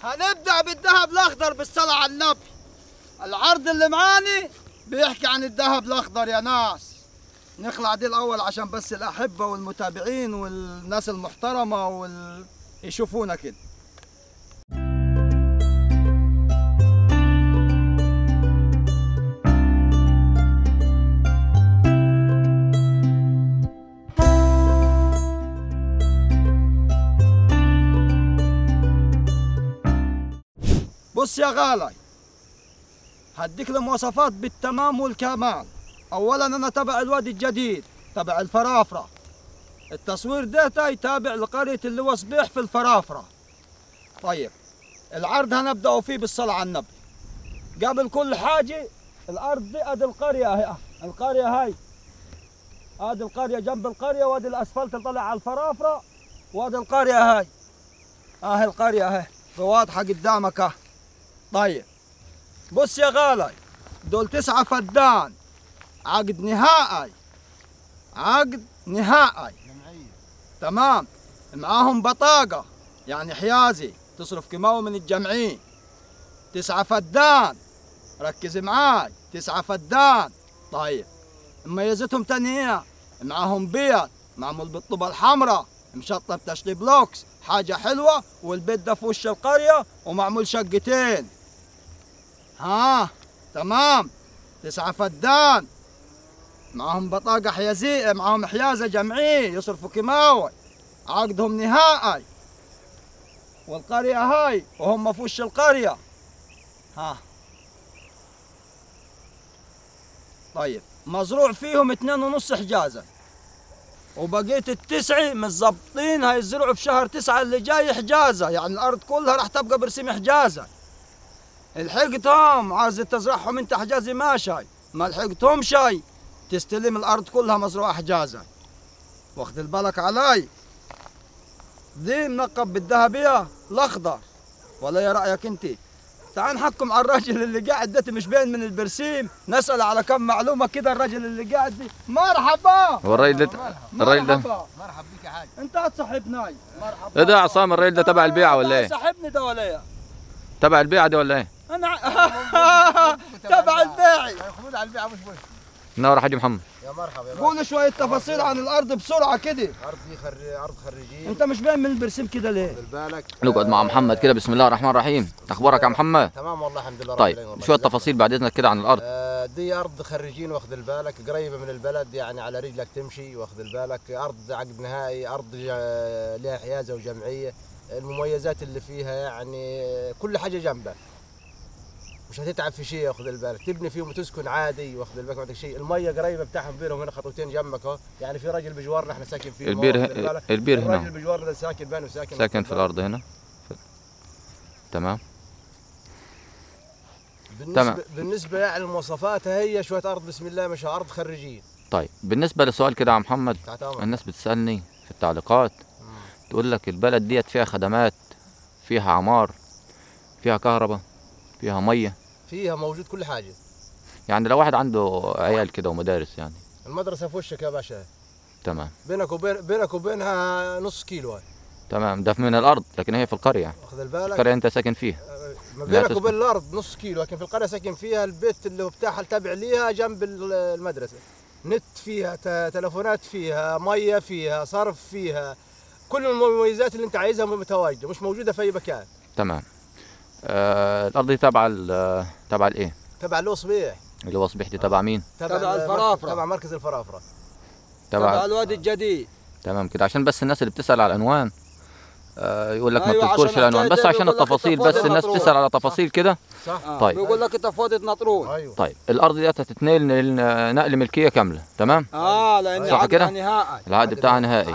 هنبدأ بالذهب الأخضر بالصلاة على النبي. العرض اللي معاني بيحكي عن الذهب الأخضر يا ناس. نخلع دي الأول عشان بس الأحبة والمتابعين والناس المحترمة يشوفونا كده. بص يا غالي، هديك المواصفات بالتمام والكمال. اولا انا تبع الوادي الجديد، تبع الفرافره. التصوير ده يتابع لقرية اللواء صبيح في الفرافره. طيب العرض هنبدأ فيه بالصلاة على النبي. قبل كل حاجة الارض دي ادي القرية اهي، القرية هاي ادي القرية جنب القرية، وادي الاسفلت اللي طلع على الفرافره، وادي القرية هاي اهي، القرية اهي واضحة قدامك اهي. طيب بص يا غالي، دول 9 فدان، عقد نهائي، عقد نهائي تمام، معاهم بطاقة يعني حيازي تصرف كيماوي من الجمعية. 9 فدان، ركز معاي، 9 فدان. طيب مميزتهم تانية، معاهم بيت معمول بالطوبة الحمراء، مشطب تشطيب لوكس، حاجة حلوة، والبيت ده في وش القرية ومعمول شقتين. ها تمام، 9 فدان، معهم بطاقة حيازية، معهم حيازة جمعية يصرفوا كيماوي، عقدهم نهائي، والقرية هاي وهم في وش القرية. ها طيب مزروع فيهم 2.5 حجازة، وبقية 9 متظبطين هيزرعوا في شهر 9 اللي جاي حجازة، يعني الأرض كلها راح تبقى برسيم حجازة. لحقتهم عايز تزرعهم انت حجازي ماشي، ما لحقتهم شي تستلم الارض كلها مزروعة حجازه. واخد بالك علي؟ دي منقب بالذهبيه الاخضر، ولا يا رايك انت؟ تعال نحكم على الراجل اللي قاعد ده مش باين من البرسيم، نسال على كم معلومة كده. الراجل اللي قاعد دي مرحبا. هو الراجل ده، الراجل ده مرحبا بيك يا حاج. انت صاحبنا. مرحبا. ايه ده يا عصام، الراجل ده تبع البيعة ولا ايه؟ صاحبني ده ولا ايه؟ تبع البيعة دي ولا ايه؟ انا تبع البيعي. خلود على البيعة مش مشكلة. منور يا حاج محمد. يا مرحبا يا باشا. قول شوية تفاصيل عن الأرض بسرعة كده. الأرض دي أرض خريجين. أنت مش باين من البرسيم كده ليه؟ خد بالك. نقعد مع محمد كده. بسم الله الرحمن الرحيم. أخبارك يا محمد؟ تمام والله الحمد لله. طيب شوية تفاصيل بعد إذنك كده عن الأرض. دي أرض خريجين واخد بالك، قريبة من البلد يعني على رجلك تمشي، واخد بالك، أرض عقد نهائي، أرض لها حيازة وجمعية. المميزات اللي فيها يعني كل حاجة جنبك، مش هتتعب في شيء، واخد بالك، تبني فيهم وتسكن عادي، واخد بالك، ما عندك شيء. المية قريبه بتاعهم، بيرهم هنا خطوتين جنبك اهو، يعني في راجل بجوارنا احنا ساكن فيه. البير البير هنا، الراجل بجوارنا ساكن بان وساكن ساكن في الارض هنا. تمام. بالنسبة يعني لمواصفاتها هي شوية ارض بسم الله ما شاء الله، ارض خريجين. طيب بالنسبة لسؤال كده يا محمد، الناس بتسالني في التعليقات تقول لك البلد ديت فيها خدمات، فيها عمار، فيها كهرباء، فيها مية، فيها موجود كل حاجة. يعني لو واحد عنده عيال كده ومدارس، يعني المدرسة في وشك يا باشا. تمام. بينك وبينها نص كيلو هاي. تمام، ده من الارض، لكن هي في القرية يعني. واخد بالك؟ القرية انت ساكن فيها. ما بينك وبين الارض نص كيلو، لكن في القرية ساكن فيها. البيت اللي هو بتاعها التابع ليها جنب المدرسة. نت فيها، تلفونات فيها، مية فيها، صرف فيها، كل المميزات اللي انت عايزها متواجدة، مش موجودة في اي مكان. تمام. الارض دي تبع تبع الايه؟ تبع اللواء صبيح. اللواء صبيح دي تبع مين؟ تبع الفرافره، تبع مركز الفرافره، تبع الوادي الجديد. تمام كده، عشان بس الناس اللي بتسال على العنوان يقول لك ما بتذكرش العنوان، بس عشان التفاصيل، بس الناس بتسال على تفاصيل كده. صح. طيب بيقول لك انت في وادي نطرون. ايوه. طيب الارض دي هتتنقل نقل ملكية كاملة، تمام؟ لان صح كده؟ نهائي. العقد بتاعها نهائي.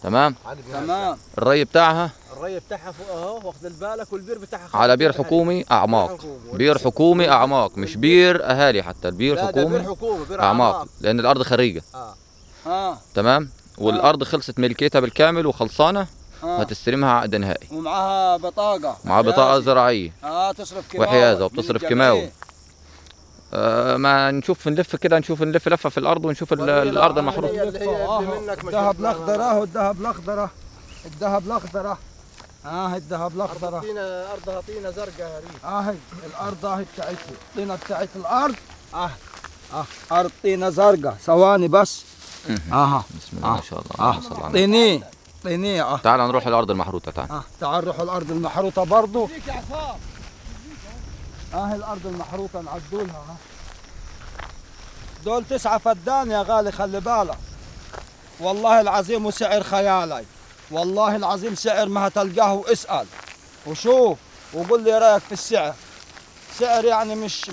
تمام؟ تمام. الري بتاعها؟ الري بتاعها فوق اهو، واخد بالك، والبير بتاعها على بير حكومي اعماق، بير حكومي اعماق، مش بير اهالي حتى، البير حكومي، بير حكومي، بير اعماق، لان الارض خريجة. تمام؟ والارض خلصت ملكيتها بالكامل وخلصانه. هتستلمها عقد نهائي، ومعاها بطاقة، معاها بطاقة زراعية، تصرف كيماوي وحيازه، وبتصرف كيماوي. ما نشوف، نلف كده، نشوف نلف لفه في الارض ونشوف الارض المحروسة. الذهب الاخضر اهو، الذهب الاخضر، الذهب الاخضر الذهب الاخضر. ارضها طينه زرقاء يا ريت. الارض بتاعتي، الطينه بتاعت الارض. ارض طينه زرقاء. ثواني بس. بسم الله ما شاء الله. طينيه طينيه. تعال نروح الارض المحروته. تعال تعال نروح الارض المحروته برضه. الارض المحروته نعدولها. دول 9 فدان يا غالي، خلي بالك. والله العظيم وسعر خيالي، والله العظيم سعر ما هتلقاه. واسأل وشوف وقول لي رايك في السعر. سعر يعني مش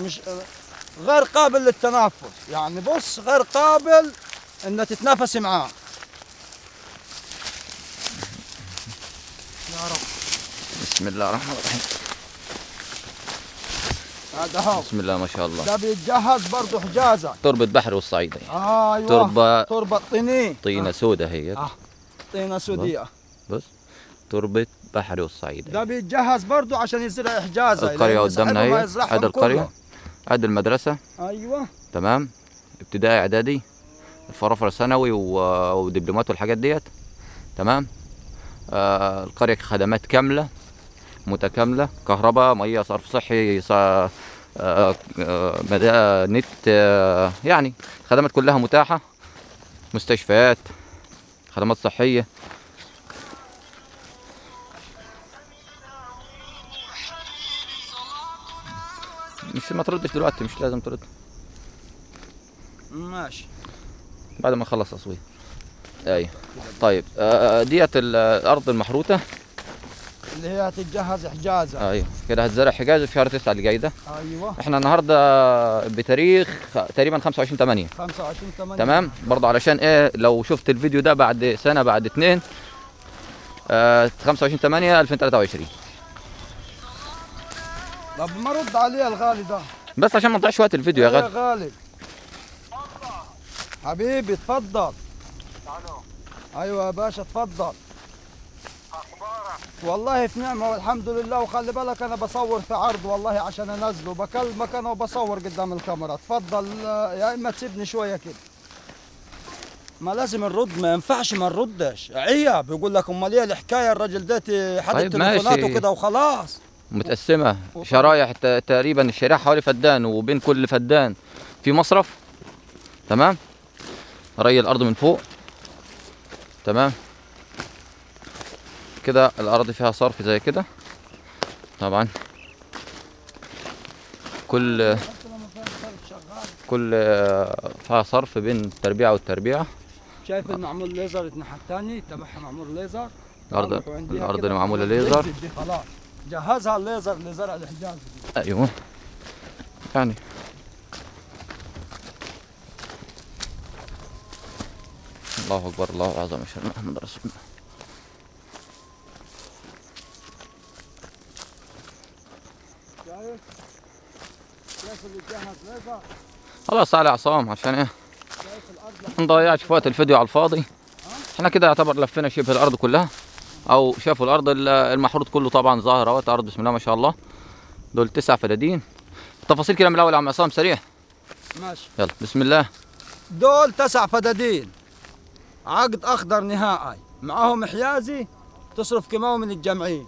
غير قابل للتنافس، يعني بص غير قابل ان تتنافس معاه. يا رب. بسم الله الرحمن الرحيم. هذا هو. بسم الله ما شاء الله. ده بيتجهز برضه حجازه. تربة بحر والصعيد هي. ايوه. تربة طينيه. طينه سوداء هي. طينه سودية. بص تربة بحر والصعيد. ده بيتجهز برضه عشان يزرع حجازه. القرية قدامنا اهي. ادي القرية. ادي المدرسة. ايوه. تمام. ابتدائي اعدادي، الفرافره ثانوي ودبلومات والحاجات ديت. تمام. القرية خدمات كاملة متكاملة، كهرباء، مية، صرف صحي، نت، يعني خدمات كلها متاحة، مستشفيات، خدمات صحية. مش ما تردش دلوقتي، مش لازم ترد. ماشي بعد ما نخلص تصوير. ايوه طيب. ديت الارض المحروته اللي هي هتتجهز حجازه. ايوه كده هتزرع حجازه في شهر 9 اللي جاي ده. ايوه احنا النهارده بتاريخ تقريبا 25/8. 25/8. تمام. برضه علشان ايه لو شفت الفيديو ده بعد سنة بعد 2، 25/8/2023. طب ما رد عليه الغالي ده بس عشان ما نضيعش وقت الفيديو يا غالي. يا غالي حبيبي اتفضل. ايوه يا باشا اتفضل. اخبارك؟ والله في نعمه والحمد لله. وخلي بالك انا بصور في عرض والله عشان انزله، بكلمك انا وبصور قدام الكاميرا. اتفضل يا اما تسيبني شوية كده. ما لازم نرد، ما ينفعش ما نردش، عيب. يقول لك امال ايه الحكاية، الراجل ده حاطط طيب تليفوناته كده وخلاص. متقسمه شرايح تقريبا، الشريحة حوالي فدان، وبين كل فدان في مصرف. تمام. ري الارض من فوق. تمام كده. الارض فيها صرف زي كده طبعا. كل فيها صرف بين التربيعه والتربيعه. شايف المعمول ليزر الناحية الثانية تبعها معمول ليزر. الارض اللي معمولة ليزر دي خلاص جهزها الليزر لزرع الحجاز. ايوه يعني الله اكبر الله اعظم، اشهد ان محمد رسول الله. خلاص على عصام عشان ايه ما نضيعش في وقت الفيديو على الفاضي. احنا كده يعتبر لفينا شبه الارض كلها، او شافوا الارض المحروط كله طبعا ظاهر اهوت. ارض بسم الله ما شاء الله. دول 9 فدادين. التفاصيل كده من الاول يا عم عصام سريع. ماشي يلا بسم الله. دول 9 فدادين عقد اخضر نهائي، معاهم حيازي تصرف كيماوي من الجمعية.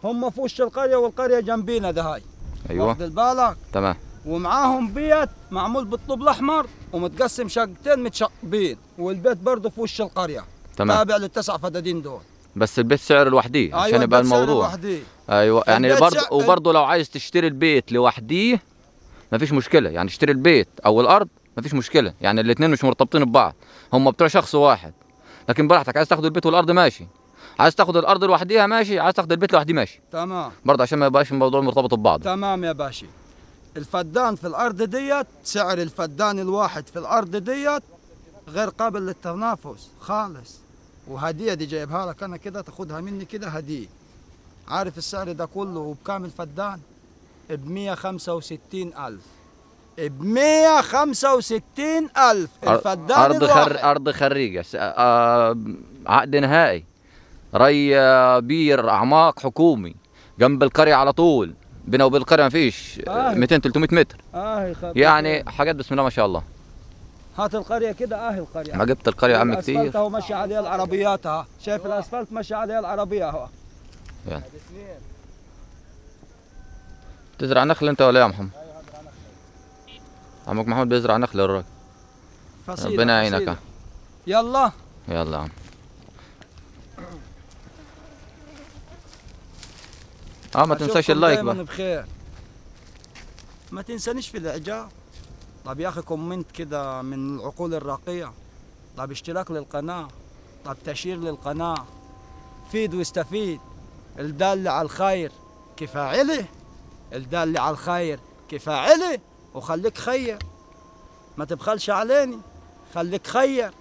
هم في وش القرية والقريه جنبينا ده هاي. ايوه واخد بالك؟ تمام. ومعاهم بيت معمول بالطوب الاحمر ومتقسم شقتين متشقبين، والبيت برضه في وش القرية. تمام. تابع للتسع فدادين دول. بس البيت سعر لوحديه. أيوة عشان يبقى الموضوع. ايوه يعني برضه، وبرضه لو عايز تشتري البيت لوحديه مفيش مشكلة، يعني اشتري البيت او الارض مفيش مشكلة، يعني الاثنين مش مرتبطين ببعض، هم بتوع شخص واحد. لكن براحتك، عايز تاخد البيت والارض ماشي، عايز تاخد الارض لوحديها ماشي، عايز تاخد البيت لوحديه ماشي. تمام. برضه عشان ما يبقاش الموضوع مرتبط ببعض. تمام يا باشا. الفدان في الارض ديت، سعر الفدان الواحد في الارض ديت غير قابل للتنافس خالص. وهديه دي جايبها لك انا كده، تاخدها مني كده هديه. عارف السعر ده كله وبكام الفدان؟ ب 165,000. ب 165,000 الفدان. ارض ارض خريجة، عقد نهائي، ري بير اعماق حكومي، جنب القرية على طول، بينه وبين القرية مفيش 200 300 متر. يعني حاجات بسم الله ما شاء الله. هات القرية كده، اهي القرية. ما جبت القرية يا عم كتير. الاسفلت اهو ماشي عليها العربيات اهو، شايف الاسفلت ماشي عليها العربية اهو. يلا. تزرع نخل انت ولا يا محمد؟ ايوه هزرع نخل. عمك محمود بيزرع نخل الراجل. ربنا يعينك. يلا يلا يا عم. ما تنساش ال like بقى. بخير. ما تنسانيش في الاعجاب. طب يا اخي comment كده من العقول الراقية. طب اشتراك للقناة، طب تشير للقناة. فيد واستفيد. الدال على الخير كفاعله، الدال على الخير كفاعله، وخليك خير، ما تبخلش عليني، خليك خير.